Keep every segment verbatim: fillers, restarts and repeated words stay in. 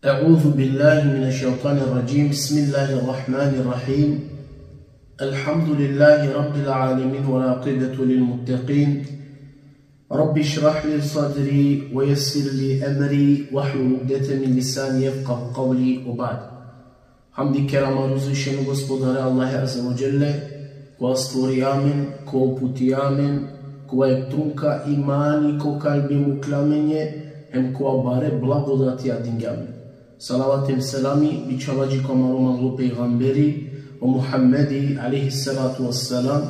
أعوذ بالله من الشيطان الرجيم. بسم الله الرحمن الرحيم. الحمد لله رب العالمين والعاقبة للمتقين. رب اشرح لي صدري ويسر لي أمري واحلل عقدة من لساني يفقه قولي وبعد. Hamdi kerama uzvišenom gospodaru Allahe Azze ve Dželle, kova stvorija amen, kova uputija amen, kova jekh trunka imani ko kalbi mukla amenđe, hem kova bare blagodatija dingja amen. Salavat hem selami bičhava dži ko amaro manglo pejgamberi, o Muhammedi alejhi salatu vesselam,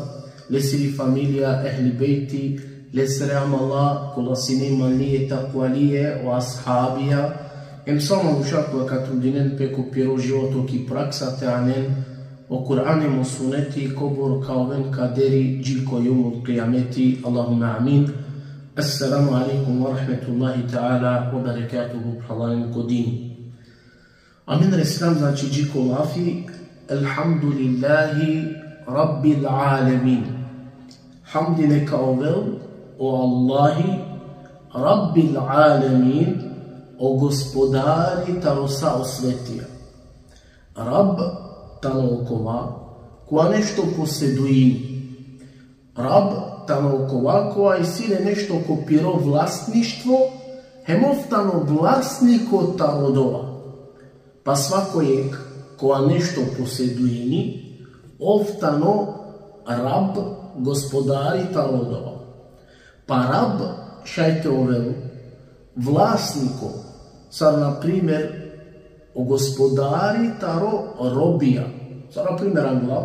lesiri familija, ehli bejti, lesere amala, kola sine imanlije, takvalije, o ashabija, hem sa o manuša kola ka trudinen pe ko piro životo ki praksa te anen o Kur'ani hem o suneti, kobor ka oven kaderi dži ko jevmul kijameti. Allahumme amin. Esselamu alejkum ve rahmetullahi teala ve berekatuhu, phralalen ko din. Amin. Reslam, znači, dži ko lafi: Elhamdulillahi Rabbil alemin. Hamdi neka ovel o Allahi, Rabbil alemin, o gospodari taro sa o svetija. Rab tano okova kova nešto poseduini. Rab tano okova kova isi le nešto ko piro vlasništvo, hem ov tano vlasniko taro odova. Pa svako jekh kova nešto poseduini, ov tano rab, gospodari taro odova. Pa rab šaj te ovel vlasniko, sar na primer o gospodari taro robija. Sar na primer angla,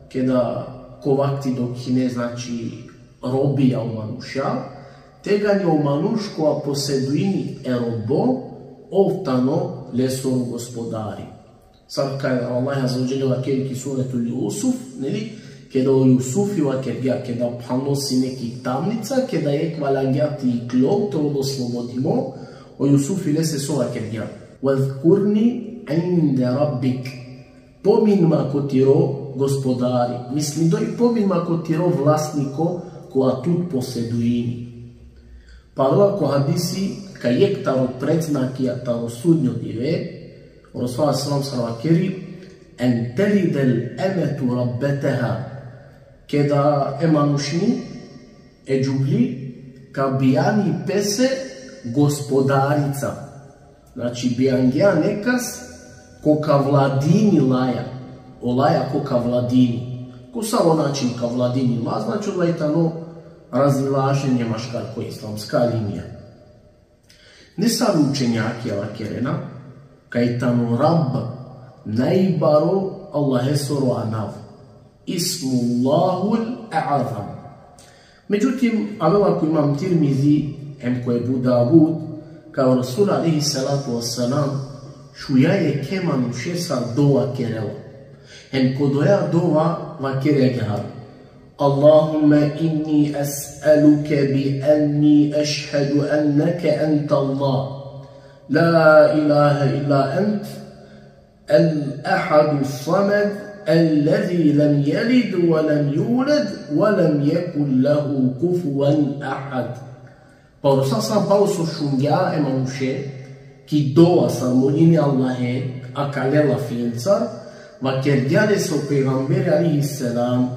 keda ko vakti dok hine, znači, robija o manuša, tegani o manuš kova poseduini e robo, ov tano lesoro gospodari. Sar kaj Allah Azze ve Dželle vakeri ki suretul Jusuf, neli, keda o Jusufi vakergja, keda phanlo sine ki tamnica, keda jekh valjangja te iklol, te ovel oslobodimo, o Jusufi lese so vakergja: Vezkurni inde rabbik. Pomin ma ko tiro gospodari, mislinđoj pomin ma ko tiro vlasniko, kova tut poseduini. Pa avela ko hadisi kaj jekh taro predznakija taro sudnjo dive, o Resul alejhi selam sar vakeri: En telidel emetu rabbeteha. Keda e manušni, e džuvli, ka bijani pese gospodarica. Znači, bijangja nekas ko ka vladini laja, o laja ko ka vladini. Ko savo način ka vladini la, znači, odova i tano razilaženje maškar ko islamska linija. Nesavi učenjakija vakerena, kaj tano Rab najbaro Allahesoro anav, Ismullahul A'zam. Međutim, avela ko imam Tirmizi, hem ko Ebu Davud, kaj o Resul alejhi salatu vesselam šuja jekhe manuše sar dova kerela. Hem ko doja dova vakergja: Allahumme inni es'eluke bi enni ešhedu enneke ente Allah, la ilahe illa ent, el-ehadu samed, ellezi lem jelid ve lem juled ve lem jekun lehu kufuven ehad. Pa o Resul sa palo so šungja e manuše ki dova sar molini Allahe akale lafiencar, vakergja lese o pejgamberi alejhi selam: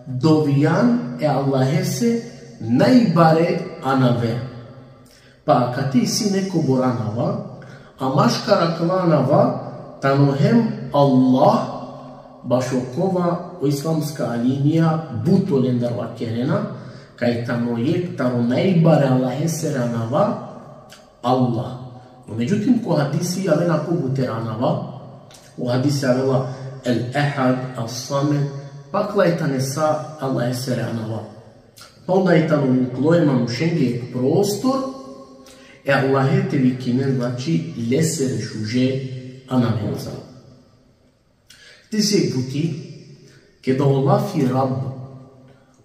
Dovijan e Allahese najbare anave. Pa akate isi nekobor anava, a maškar akala anava tano hem Allah, bašo kova o islamska alimija but olendar vakerena, kaj tano jekh taro najbare Allahesere anava, Allah. No, međutim, ko hadisi avena ko buter anava, o hadisi avela el-Ehad, as-Samed, pa akala i tane sa Allahesere anava. Pa onda i tano muklo e manušenge prostor e Allahe te vikinen, znači, lesere šuže anavenca. Te se buti, keda o lafi Rab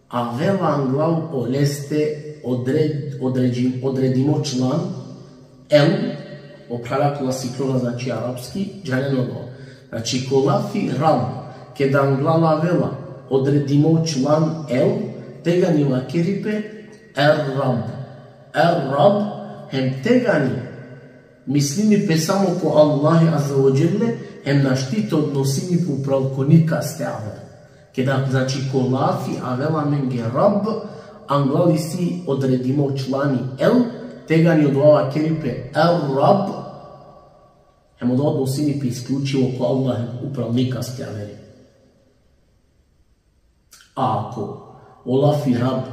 avela anglal oleste odred-, određi-, odredimo član, el, o phrala kola sikljola, znači, arapski, džanen odova. Znači, ko lafi Rab, keda anglal avela odredimo član el, tegani vakeri pe Er-Rab. Er-Rab, hem tegani Mislini pe samo ko Allahi Azze ve Dželle, hem našti te odnosini pe upral ko nikaste aver. Keda, znači, ko lafi avela amenge Rabb, anglal isi odredimo člani el, tegani odova vakeri pe Er-Rabb, hem odova odnosini pe isključivo ko Allahi, upral nikaste averi. A ako o lafi Rabb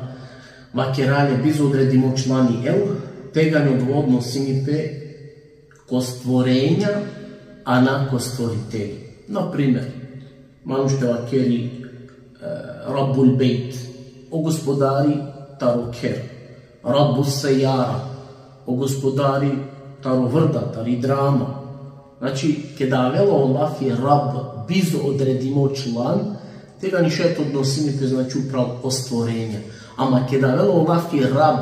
vakera le bizo odredimo člani el, tegani odova odnosini pe ko stvorenja, a na ko Stvoritelji. Na primer, manuš te vakeri, e, Rabbul Bejt, o gospodari taro kher, Rabbus Sejara, o gospodari taro vrda, tari drama. Znači, keda avela o lafi Rabb bizo odredimo član, tegani šaj te odnosini pe, znači, upral o stvorenja. Ama keda avela o lafi Rabb,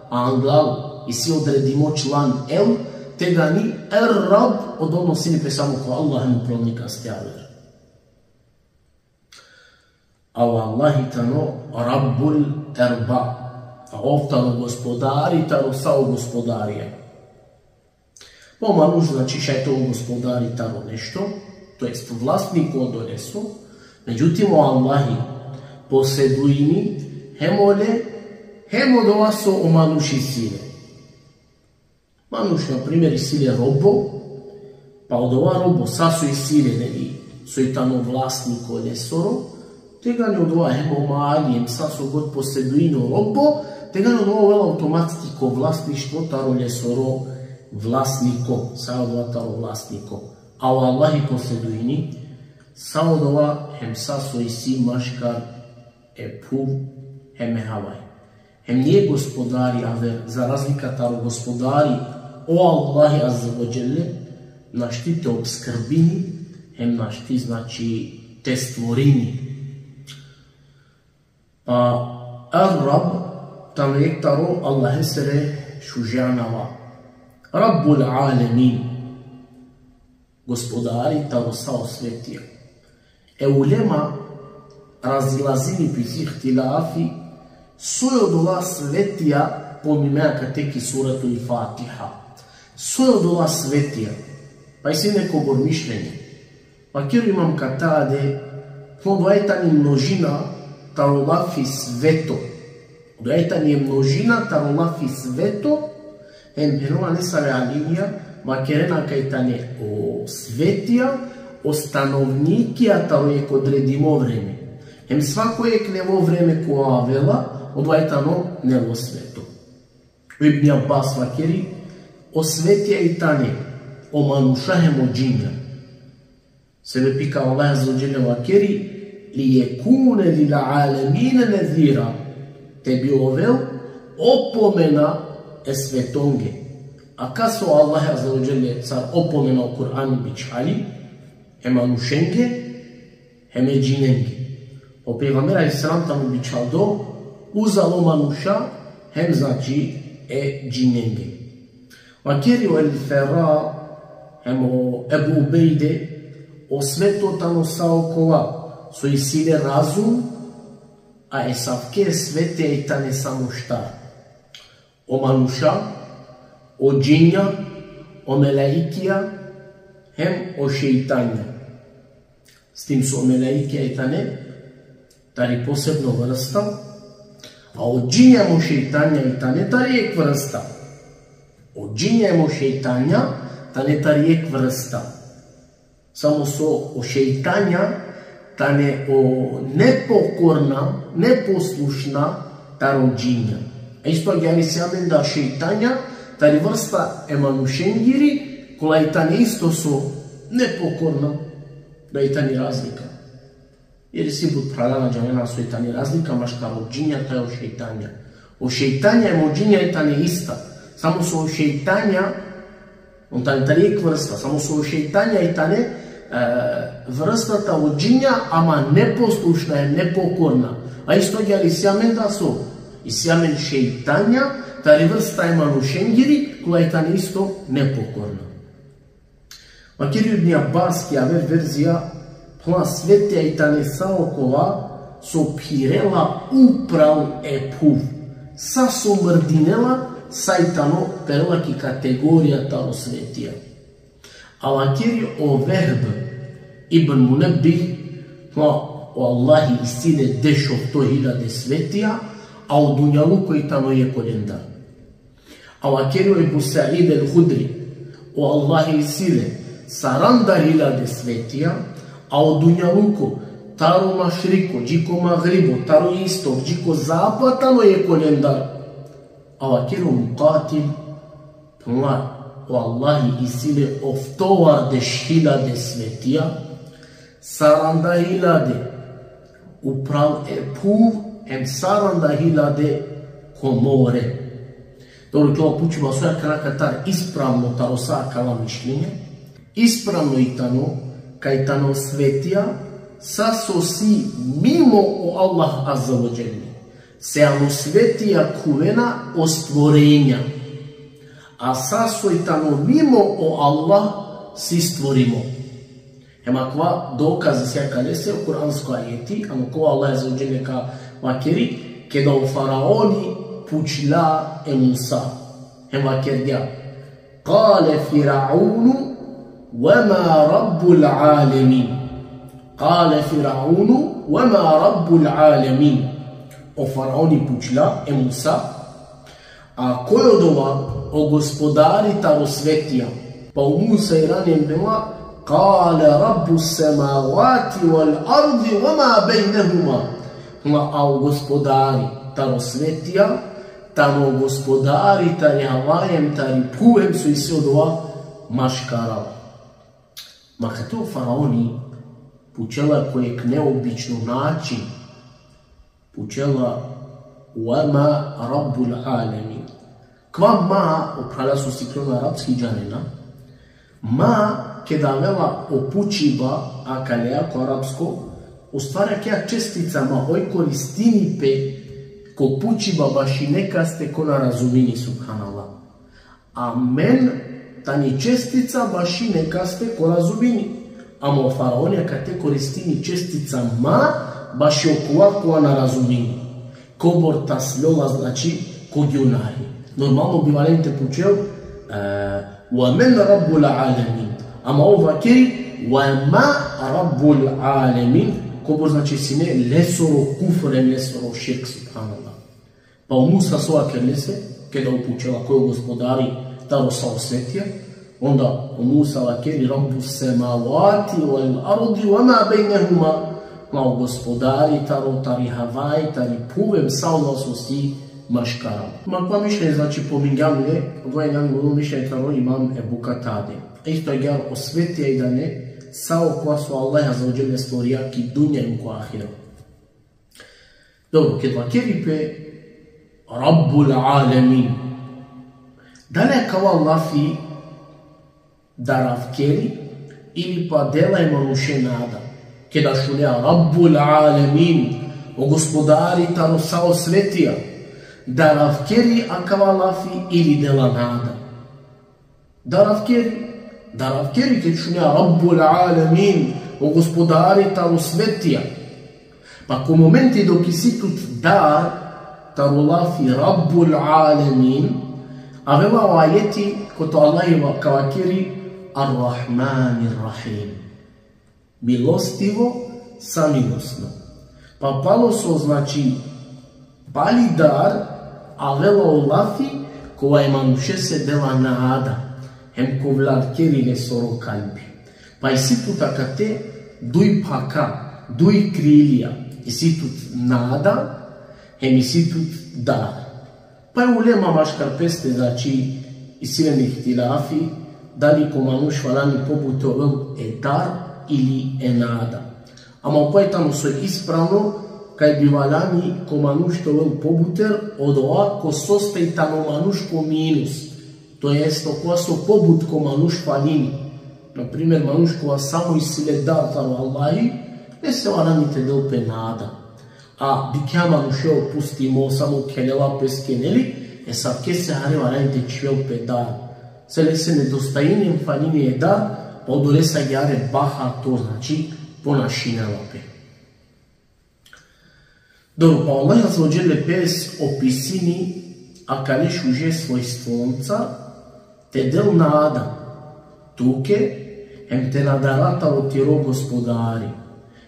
a anglal isi odredimo član el, tegani Er-Rabb, odnosini pe samo ko Allah, hem upral nikaste aver. A o Allahi tano Rabbul Erba. A ov tano gospodari taro sa o gospodarija. Pa o manuš, znači, šaj te ovel gospodari taro nešto, to jest vlasniko odoleso, međutim, o Allahi poseduini hem ole, hem odova so o manuš isi le. Manuš, na primer, isi le robo, pa odova robo, sa so isi le, neli, soj tano vlasniko lesoro, tegani odova hem o mali, hem sa so god poseduini o robo, tegani odova ovela automatski ko vlasništvo taro lesoro vlasniko, sa odova taro vlasniko. A o Allahi poseduini sa odova hem sa so isi maškar e phuv hem e havaj. Hem nane gospodari aver, za razlika taro gospodari, o Allahi Azze ve Dželle, našti te obskrbini, hem našti, znači, te stvorini. Pa Ar-Rab tano jekh taro Allahesere šuže anava. Rabbul Alemin. Gospodari taro sa o svetija. E ulema razilazini pe, isi ihtilafi, soj odola svetija, pomime akate ki Suratul Fatiha. Soj odola svetija? Pa isi nekobor mišljenje. Vakeri Imam Katade, odova tani množina taro lafi sveto. Odova tani množina taro lafi sveto, hem phenena nesave alimija, vakerena kaj tane o svetija, o stanovnikija taro jekh odredimo vreme. Hem svako jekh nevo vreme kova avela, odova tano nevo sveto. O Ibni Abbas vakeri, o svetija i tane o manuša hem o džinja. Sebepi kaj Allah Azze ve Dželle vakeri: "Li jekune lil alemine nezira", te bi ovel opomena e svetonge. A kas o Allah Azze ve Dželle sar opomena o Kur'ani bičhali? E manušenge hem e džinenge. O pejgamber alejhi selam tano bičhaldo uzalo manuša hem, znači, e džinenge. Vakeri o El-Fera hem o Ebu Ubejde, o sveto tano sa okola so isi le razum, a esavke svete i tane samo štar. O manuša, o džinja, o melaikija, hem o šejtanja. S tim so o melaikija i tane tari posebno vrsta, a o džinja hem o šejtanja i tane tari jekh vrsta. O džinja hem o šejtanja tane tari jekh vrsta. Samo so o šejtanja tane o nepokorna, neposlušna taro džinja. A isto agjaar isi amen da šejtanja tari vrsta e manušengiri, kola i tane isto so nepokorna, da i tani razlika. Jer isi but phrala, na džanena so i tani razlika maškar o džinja hem o šejtanja. O šejtanja hem o džinja i tane ista. Samo so o šejtanja, on tane tari jekh vrsta, samo so o šejtanja i tane, e, vrsta taro džinja, ama neposlušna hem nepokorna. A isto agjaar isi amen da so, isi amen šejtanja tari vrsta e manušengiri, kola i tane isto nepokorna. Vakeri Ibni Abbas ki aver verzija, pla svetija i tane sa okola so phirela upral e phuv. Sa so mrdinela, Sa i tano perela ki kategorija taro svetija. A vakeri o Vehb ibn Munebbih, ma o Allahi isi le dešofto hiljade svetija, a o dunjaluko i tano jekh kolendar. A vakeri o Ebu Said el-Hudri, o Allahi isi le saranda hiljade svetija, a o dunjaluko taro mašriko, dži ko magribo, taro istok, dži ko zapad tano jekh kolendar. A vakeri o Mukatil, phenela, o Allahi isi le oftovardeš hiljade svetija, saranda hiljade upral e phuv, em saranda hiljade ko more. Dobro, kela pučiba soj akana katar ispravno taro sa akala mišljenja. Ispravno i tano kaj tano svetija sa so si mimo o Allah Azze ve Dželle. Se ano svetija khuvena o stvorenja. A sa so i tano mimo o Allah si stvorimo. Hem akava dokaz si akalese o kuransko ajeti, ano kova Allah Azze ve Dželle ka vakeri, keda o faraoni pučla e Musa. Hem vakergja: Kale Firaunu, ve ma rabbul alemin. Kale Firaunu, ve ma rabbul alemin. O faraoni pučla e Musa, a koj odova o gospodari taro svetija? Pa o Musa irani em phenela: Kale rabbus semavati vel ardi ve ma bejnehuma. Ma a o gospodari taro svetija, tano o gospodari tari havaja em tari phuv em so isi odova maškaral. Ma kate o faraoni pučela ko jekh neobično način. Pučela: Ve ma rabbul alemin. Kava ma, o phrala so sikljon arapski džanena, ma keda avela o pučiba akaleja ko arapsko, u stvari akaja čestica ma oj koristini pe ko pučiba baši nekaste ko na razumini, subhanallah. Amen tani čestica baši nekaste ko razumini. Ama o faraoni akate koristini čestica ma baši okova kova na razumini. Kobor tas ljola, znači, ko gjunahi. Normalno bi valjani te pučel, e, ve men rabbul alemin. Ama ov vakeri: ve ma rabbul alemin. Kobor, znači, sine lesoro kufr em lesoro širk, subhanallah. Pa o Musa so vakerlese, keda ov pučela koj o gospodari taro sa o svetija, onda o Musa vakeri: Rabbus semavati vel ardi ve ma bejnehuma. Ma o gospodari taro tari havaja, tari phuv em sa ono so si maškaral. Ma kava mišljenje, znači, pomingjam le, odova injan mišljenje taro imam Ebu Katade. Isto agjaar o svetija i dane, sa okova so Allah Azze ve Dželle stvorija ki dunja em ko ahiret. Dobro, ked vakeri pe Rabbul alemin, dali akava lafi daravkeri ili pa dela e manuše nada? Keda šunea Rabbul alemin, o gospodari taro sa o svetija, daravkeri akava lafi ili dela nada? Daravkeri, daravkeri ked šunea Rabbul alemin, o gospodari taro svetija. Pa ko momenti dok isi tut dar taro lafi Rabbul alemin, avela o ajeti kote o Allah ka vakeri: Ar-Rahmanir Rahim. Milostivo, samilosno. Pa palo so, znači, pali dar, avela o lafi kova e manušese dela nada, hem kovlarkeri lesoro kalbi. Pa isi tut akate duj phaka, duj krilija, isi tut nada, hem isi tut dar. Pa e ulema maškar peste, znači, isi len ihtilafi, dali ko manuš valjani pobuter ovel e dar ili e nada. Ama okova tano so ispravno, kaj bi valjani ko manuš te ovel pobuter odova ko soste i tano manuš ko minus. To jest, okova so pobut ko manuš falini. Na primer, manuš kova samo isi le dar taro Allahi, lese valjani te del pe nada. A dikhe manuše opustimo, samo khelela peske, neli, e asavkese hari valjani te čhivel pe dar. Se lese nedostajini hem falini e dar, pa odolese agjaar bahato, znači, ponašinela pe. Dobro, pa Allah Azze ve Dželle pes opisini Akale šuže svojstvonca te del nada tuke, hem te nadara taro tiro Gospodari.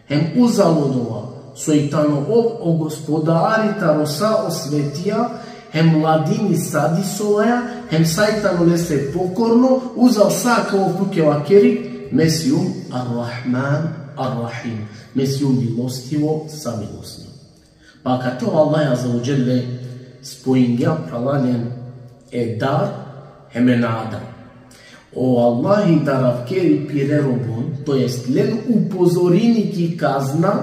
Hem uzal odova soj tano ov o Gospodari taro sa o svetija, hem vladini sa disovaja, hem sa i tano lese pokorno, uzal sa akava tuke vakeri: Me sijum Ar-Rahman Ar-Rahim. Me sijum milostivo, sa milosno. Pa kate o Allah Azze ve Dželle spojingja, phralalen, e dar hem e nada. O Allahi daravkeri pire robon, to jest len upozorini ki kazna,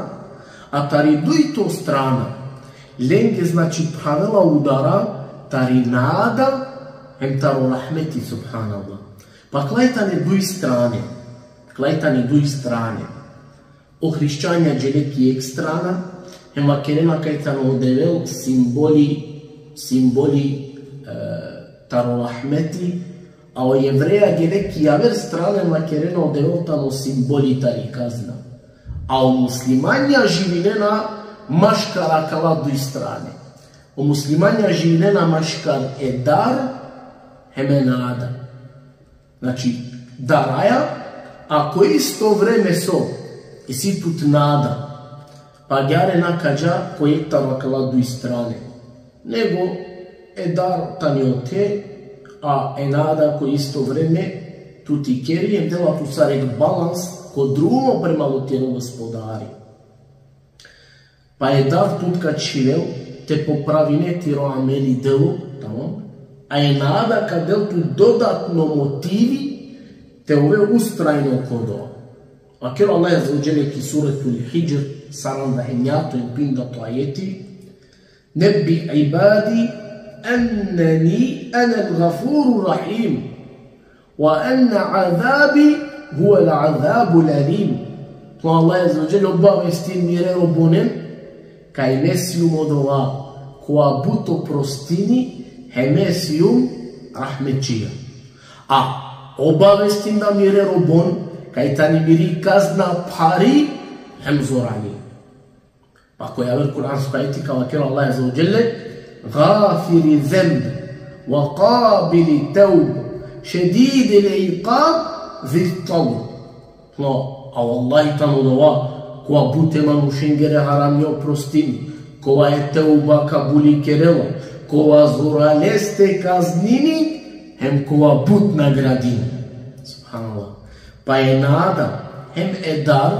a tari dujto strana lenge, znači, phravela udara tari nada hem taro rahmeti, subhanallah. Pa klaj tane duj strane, klaj tane duj strane. O hrišćanja džele ki jekh strana, hem vakerena kaj tano o Devel simboli, simboli, e, taro rahmeti, a o Jevreja džele ki javer strana, hem vakerena o Devel tano simboli tari kazna. A o muslimanja živinena maškar akala duj strane. O muslimanja živinena maškar e dar hem e nada. Znači, daraja, a ko isto vreme so isi tut nada, pa agjaar na ka dža ko jekh taro akala duj strane. Nego e dar tani ote, a e nada ko isto vreme tut ikeri, hem dela tut sar jekh balans ko drumo prema o tiro Gospodari. Pa e dar tut ka čhivel te popravine tiro ameli, delo, tamam? A e nada ka del tut dodatno motivi te ove ustrajno ko dova. Vakeri o Allah Azze ve Dželle ki Suretul Hidžr, saranda enjato hem pindato ajeti: Nebbi ibadi enneni enel gafurur rahim. Wa anna azabi huvel azabul alim. O Allah Azze ve Dželle obavesti mire robonen kaj me sijum odova kova but oprostini, hem me sijum rahmetčija. A obavesti da mire robon kaj tani miri kazna phari hem zorali. Pa ko javer kuransko ajeti ka vakeri o Allah Azze ve Dželle: Gafiri zemb, wa qabili tevb, šedidil iqab, zit tavl. No, a o Allahi tano odova kova but e manušengere haramija oprostini, kova e teuba kabuli kerela, kova zoraleste kaznini, hem kova but nagradini. Subhanallah. Pa e nada hem e dar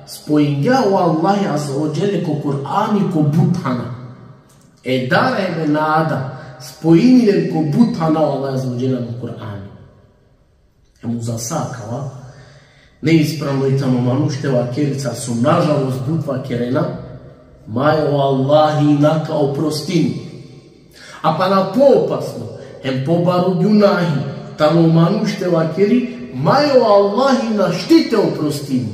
spojingja o Allahi Azze ve Dželle ko Kur'ani ko but thana. E dar hem e nada spojini len ko but thana o Allah Azze ve Dželle ko Kur'ani. Hem uza sa akava, neispravno i tano manuš te vakeri, sar so nažalost but vakerena, maj o Allahi na ka oprostini. A pana poopasno hem pobaro gunahi tano manuš te vakeri, maj o Allahi našti te oprostini.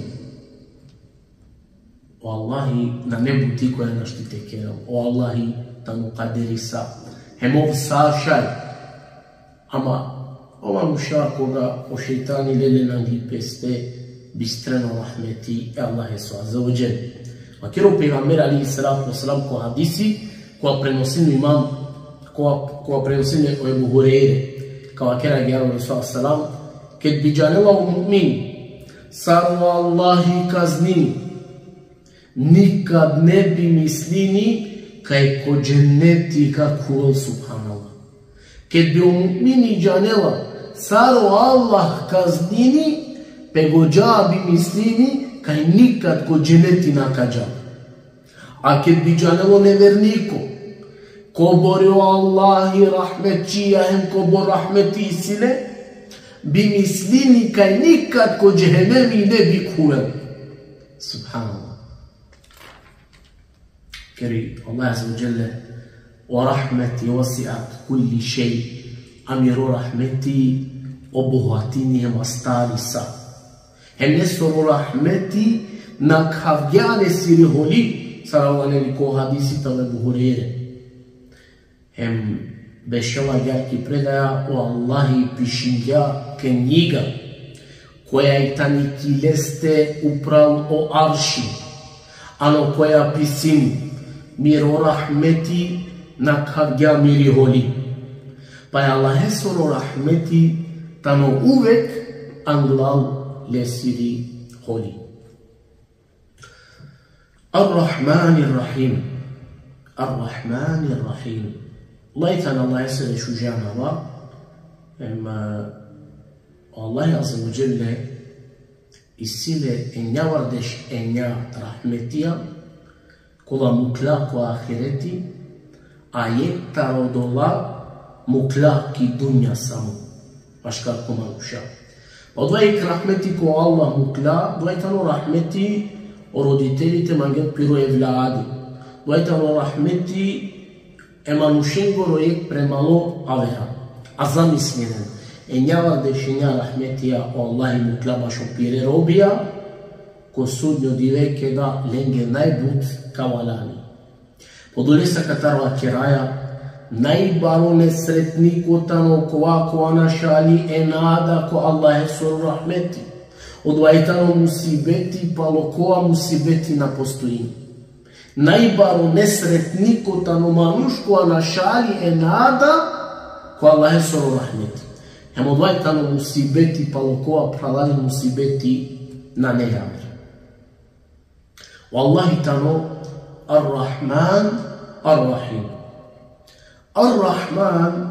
O Allahi nane buti koja našti te kerel. O Allahi tano kaderisa. Hem ov sa šaj. Ama o manuša koga o šejtani lel len angli peste, bistren o rahmeti e Allaheso Azze ve Dželle. Vakeri o pejgamber alejhi salatu ve selam ko hadisi, kova prenosini imam, kova, kova prenosini o Ebu Hurejre, ka vakeri agjaar o Resul sallallahu alejhi ve sellem: Ked bi džanela o mu'min sar o Allahi kaznini, nikad ne bi mislini kaj ko dženeti ka khuvel, subhanallah. Ked bi o mu'mini džanela sar o Allah kaznini, pe godža bi mislini kaj nikad ko dženeti na ka dža. A ked bi džanel o neverniko kobor o Allahi rahmetčija hem kobor rahmeti isi le, bi mislini kaj nikad ko džehenemi ne bi khuvel. Subhanallah. Vakeri Allah Azze ve Dželle: Ve rahmeti vesi'at kulli šej. A miro rahmeti obuhvatini hem astari sa. Hem lesoro rahmeti nakhavgja lesiri holi, sar avela len ko hadisi taro Ebu Hurejre. Hem bešela agjaar ki predaja, o Allahi pišingja knjiga koja i tani ki leste upral o arši, ano koja pisini: Miro rahmeti nakhavgja miri holi. Pa e Allahesoro rahmeti tano uvek anglal lesiri holi. Ar-Rahmanir Rahim. Ar-Rahmanir Rahim. Lajtan Allahesere šuže anava. Em, Allah Azze ve Dželle isi le enjavardeš enja rahmetija, kola mukla ko ahireti, a jekh taro odola mukla ki dunja samo, maškar ko manuša. Pa odova jekh rahmeti ko Allah mukla, odova tano rahmeti o roditelji te mangel piro evladi. Odova tano rahmeti e manušengoro jekh premalo avera. A zamislinen, enjavardeš enja rahmetija o Allahi mukla bašo pire robija, ko sudnjo dive keda lenge najbut ka valjani. Odolese katar vakeraja, najbaro nesretniko tano kova kova našali e nada ko Allahesoro rahmeti. Odova tano musibeti palo kova musibeti na postojini. Najbaro nesretniko tano manuš kova našali e nada ko Allahesoro rahmeti. Hem odova tano musibeti palo kova, phralalen, musibeti nane javer. O Allahi tano Ar-Rahman, Ar-Rahim. Ar-Rahman,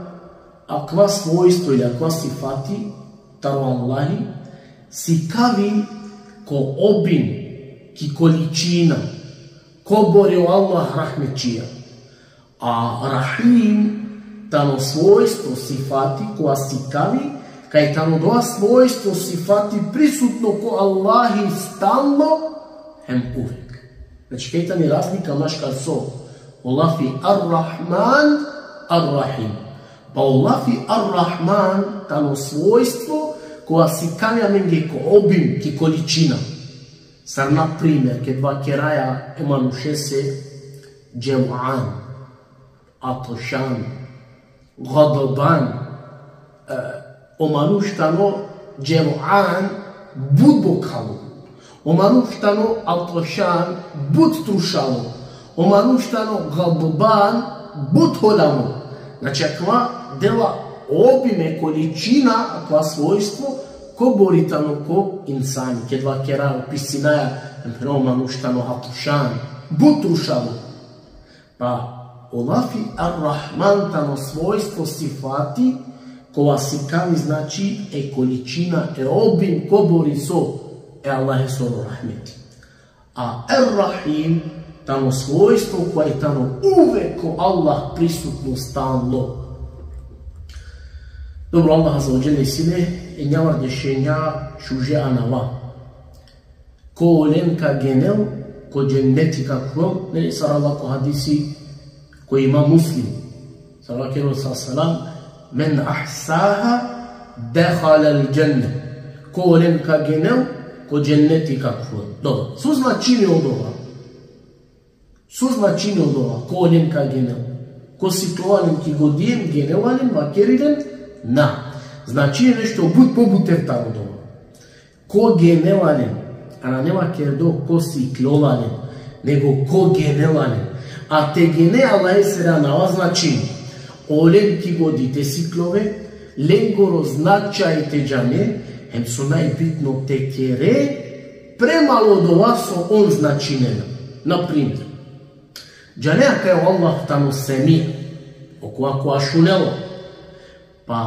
akava svojstvo ili akava sifati taro Allahi sikavi ko obim, ki količina, kobor o Allah rahmetčija. A Rahim tano svojstvo, sifati, kova sikavi kaj tano odova svojstvo, sifati prisutno ko Allahi stalno hem uvek. Znači, kaj tani razlika maškar so o lafi Ar-Rahman, Ar-Rahim. Pa o lafi Ar-Rahman tano svojstvo kova sikavi amenge ko obim, ki količina. Sar na primer, ked vakeraja e manušese dževuan, atošan, gadban, e, o manuš tano dževuan, but bokhalo. O manuš tano atošan, but trušalo. O manuš tano gadban, but holamo. Znači, akava dela obime, količina, akava svojstvo, kobori tano ko insani. Ked vakeraja, opisinaja, o manuš tano atošan, but trušalo. Pa o lafi Ar-Rahman tano svojstvo, sifati, kova sikavi, znači, e količina, e obim kobori so e Allahesoro rahmeti. A Ar-Rahim tano svojstvo kova tano uvek ko Allah prisutno, stalno. Dobro, Allah Azze ve Dželle isi le enjavardeš enja šuže anava. Ko olen ka genel, ko dženneti ka khuvel, neli sar avela ko hadisi ko Imam Muslim. Sar vakerel o Resul sallallahu alejhi ve sellem: "Men ahsaha dehalel dženne." Ko olen ka genel, ko dženneti ka khuvel. Dobro, so značini odova? So značini odova, ko olen ka genel? Ko siklola len ki godi hem genela len, vakeri len? Na. Značini nešto but pobuter taro odova. Ko genela len, a nane vakerdo ko siklola len, nego ko genela len. A te gene Allahesere anava značini: olen ki godi te siklove, lengoro značaj te džane, hem so najbitno, te kere prema odova so on značinena. Na primer, džanea kaj o Allah tano Semi, okova kova šunela, pa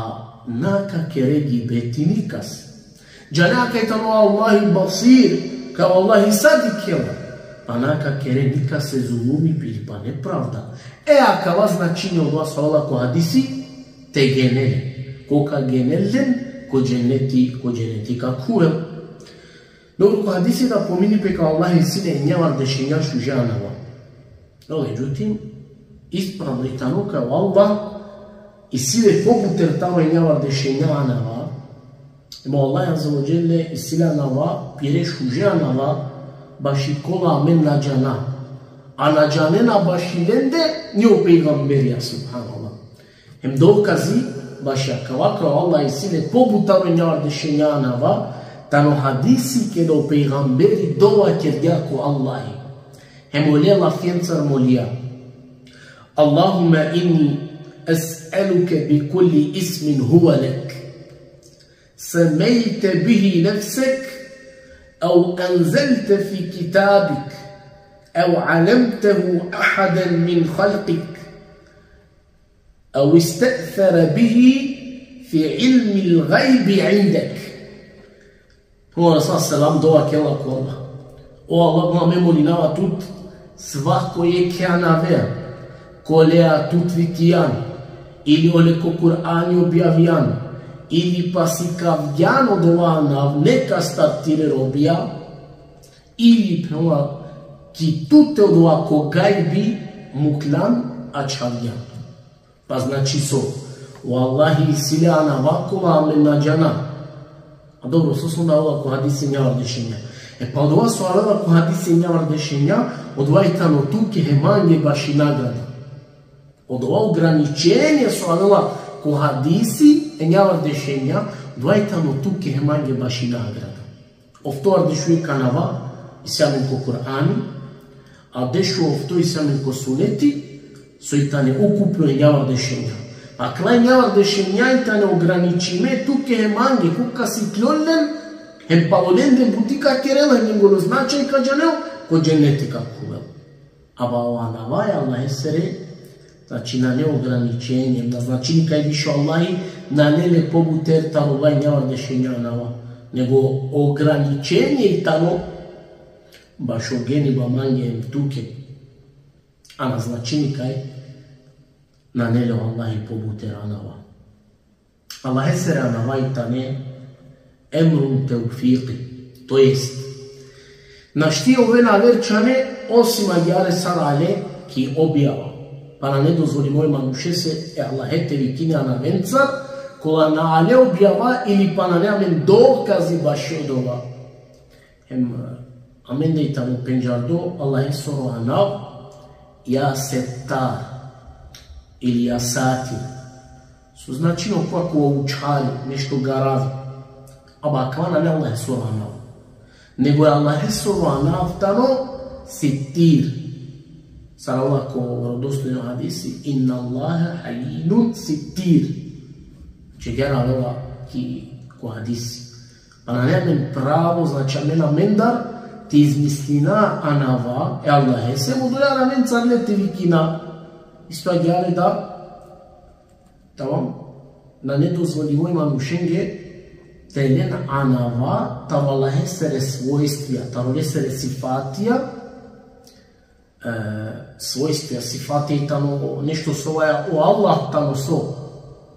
na ka kere gibeti nikas. Džanea kaj tano Allahi Basir, kaj o Allahi sa dikhela, pa na ka kere nikase zulumi pili pa nepravda. E, akava značini odova so avela ko hadisi, te genel. Ko ka genel len, ko dženneti, ko dženneti ka khuvel. Dobro, ko hadisi da pomini pe kaj o Allah isi le enjavardeš enja šuže anava. No, međutim, ispravno i tano kaj o Allah isi le pobuter taro enjavardeš enja anava. Em o Allah Azze ve Dželle isi le anava, pire šuže anava, baši kola amen na džana. A na džanena baši lende ni o pejgamberija, subhanallah. Hem dokazi baši akava kaj o Allah isi le pobuter taro enjavardeš enja anava, tano hadisi keda o pejgamberi dova kergja ko Allahi. Hem ole lafiencar molija: Allahumme inni أسألك بكل اسم هو لك سميت به نفسك أو أنزلت في كتابك أو علمته أحدا من خلقك أو استأثر به في علم الغيب عندك. Pejgamberi alejhi selam dova kerela ko Allah: O Allah, amen molinava tut svako jekhe anavea, kolea tut vikijan, ili ole ko Kur'ani objavijan, ili pa sikavgjan odova anav nekastar tire robija, ili phenela ki tute odova ko gajbi muklan, ačhavgjan. Pa znači so, o Allahi isi le anava kola amen na džana. A dobro, so so avela ko hadisi enjavardeš enja? E pa odova so avela ko hadisi enjavardeš enja, odova i tano tuke hem mange baši nagrada. Odova ograničenje so avela ko hadisi enjavardeš enja, odova i tano tuke hem mange baši nagrada. Oftovardeš u jekh anava isi amen ko Kur'ani, a dešuofto isi amen ko suneti, so i tane ukupno enjavardeš enja. Akala enjavardeš enja i tane ograničime tuke hem mange, koga si ikljon len, hem palo lende buti ka kerel, hem lengoro značaj ka džanel, ko dženeti ka khuvel. Ama o anava e Allahesere, znači, nane ograničenje, na značini kaj više o Allahi nane le pobuter taro ola enjavardeš enja anava, nego ograničenje i tano bašo geniba mange hem tuke. A na značini kaj nane le o Allahi pobuter anava. Allahesere anava i tane emrun tevfiki, to jest, našti oven aver čhane osim agjaar sar ale ki objava. Pa nane dozvolimo e manušese e Allahe te vikini anavencar, kola na ale objava ili pa nane amen dokazi bašo odova. Hem amende i tano pendžardo Allahesoro anav Ja Settar ili Ja Satir. So značini okova ko učhali, nešto garavi. Ama akava nane Allahesoro anav. Nego e Allahesoro anav tano Sittir. Sar avela ko verodostojno hadisi: Inna Allahe halijjun sittir. Znači, agjaar avela ki, ko hadisi. Pa nane amen pravo, znači, amen amendar te izmislina anava e Allahese, hem odoja anavencar le te vikina. Isto agjaar da, tamam, nane dozvolimo e manušenge te len anava taro Allahesere svojstvija, taro lesere sifatija, e, svojstvija, sifatija i tano nešto so ovaja, o Allah tano so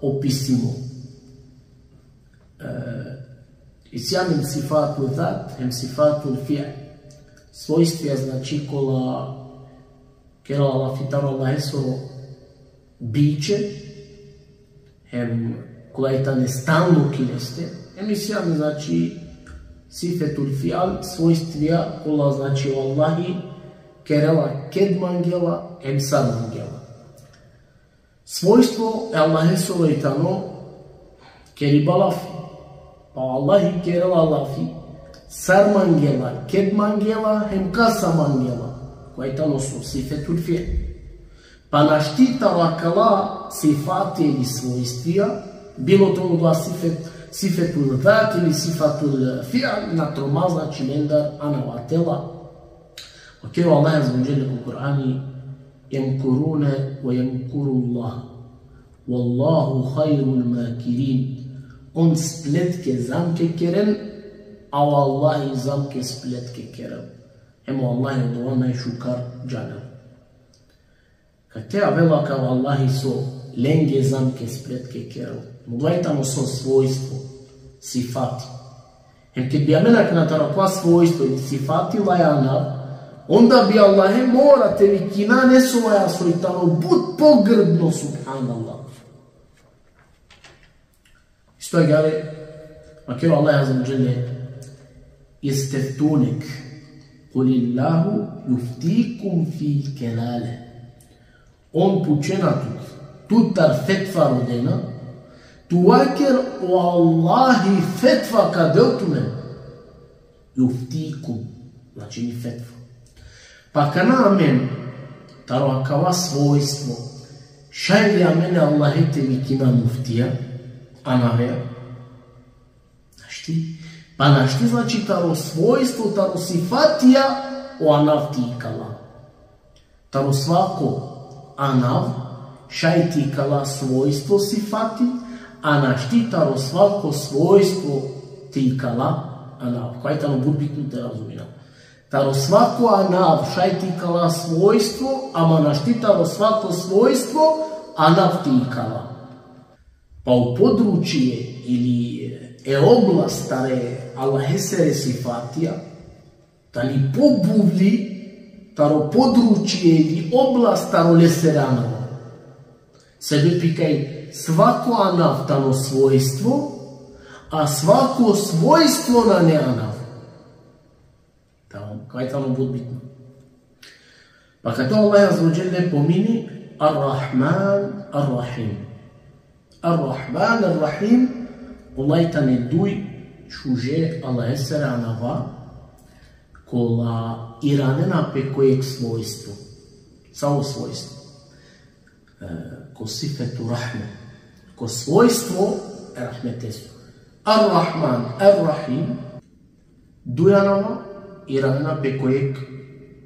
opisimo. E, isi amen sifatu zat, hem sifatu fi'l. Svojstvija, znači, kola kerela lafi taro Allahesoro biće, hem kola i tane stalno ki leste, hem isi amen, znači, sifetul fi'l, svojstvija kola, znači, o Allahi kerela ked mangela, hem sar mangela. Svojstvo e Allahesoro i tano keriba lafi. Pa o Allahi kerela lafi sar mangela, ked mangela, hem kasa mangela. Kova i tano so, sifetul fi'l. Pa našti taro akala sifati ili svojstvija, bilo te ovel odova sifet, sifetul zat ili sifatul fi'l, na troma, znači, lendar anava tela. Okej, o Allah azze ve dželle ko Kur'ani: Jemkurune ve jemkurullah. Vallahu hajrul makirin. On spletke zamke keren, a o Allahi zamke spletke kerel. Hem o Allahi odova najšukar džanel. Kate avela akava Allahi so lenge zamke spletke kerel? Odova i tano so, svojstvo, sifati. Hem ked bi amen akana taro akava svojstvo ili sifati laja anav, onda bi Allahe mora te vikina nesavaja so i tano but pogrdno, subhanallah. Isto agjaar, vakerel o Allah azze ve dželle: Jesteftunek, kulillahu juftikum fil kelale. On pučena tut, tutar fetva rodena, tu vaker: O Allahi fetva ka del tumen. Juftikum, znači, i fetva. Pa akana amen taro akava svojstvo Šaj li amene Allahe te vikina muftija, anavea? Našti. Pa našti, znači, taro svojstvo, taro sifatija o anav te ikala. Taro svako anav šaj te ikala svojstvo, sifati, a našti taro svako svojstvo te ikala anav. Kaj tano but bitno te razumina. Taro svako anav šaj te ikala svojstvo, ama našti taro svako svojstvo anav te ikala. Pa o područje ili e oblast tare Allahesere sifatija, tani pobuvli taro područje ili oblast taro lesere anava. Sebepi kaj svako anav tano svojstvo, a svako svojstvo nane anav. Tamam, kaj tano but bitno. Pa kato Allah azze ve dželle pomini Ar-Rahman, Ar-Rahim. Ar-Rahman, Ar-Rahim, ola i tane duj šuže Allahesere anava, kola iranena pe ko jekh svojstvo. Savo svojstvo? E, ko sifetu rahme. Ko svojstvo e rahmeteso. Ar-Rahman, Ar-Rahim, duj anava iranena pe ko jekh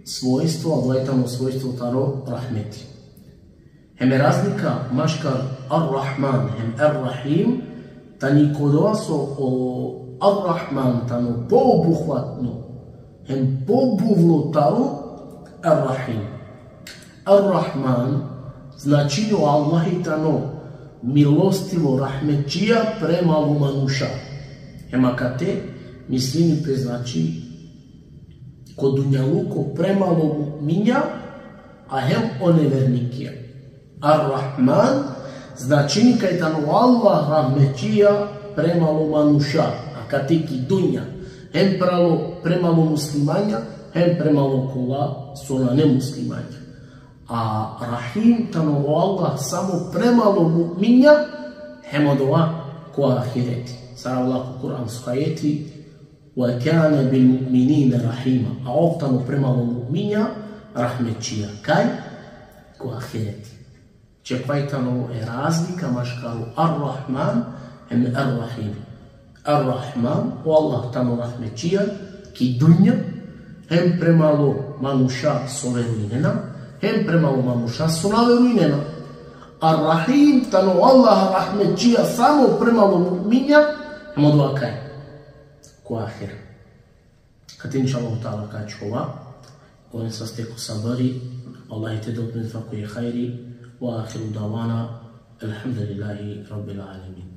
svojstvo, a ola i tano svojstvo taro rahmeti. Hem e razlika maškar Ar-Rahman hem Ar-Rahim, tani ko dova so o Ar-Rahman tano poobuhvatno, hem pobuvlo taro Ar-Rahim. Ar-Rahman, značini o Allah i tano milostivo, rahmetčija premalo manuša. Hem akate mislini pe, znači, ko dunjaluko premalo mu'minja, a hem o nevernikija. Ar-Rahman, značini kaj tano o Allah rahmetčija premalo manuša, akate ki dunja, hem pralo, premalo muslimanja, hem premalo kola so nane muslimanja. A Rahim tano o Allah samo premalo mu'minja, hem odova ko ahireti. Sar avela ko kuransko ajeti: "Ve kane bil mu'minine rahima." A ov tano premalo mu'minja rahmetčija. Kaj? Ko ahireti. Čekvaj tano e razlika maškaro Ar-Rahman hem Ar-Rahim. Ar-Rahman, o Allah tano rahmetčija ki dunja, hem premalo manuša so verujnena, hem premalo manuša so na verujnena. Ar-Rahim, tano o Allah rahmetčija samo premalo mu'minja, hem odova kaj? Ko ahiret. Kate inšallahu ta'ala ka ačhova. Oven saste ko sabari, Allah te del tumen fakuhi hajri, ve ahiru davana, elhamdulillahi rabbil alemin.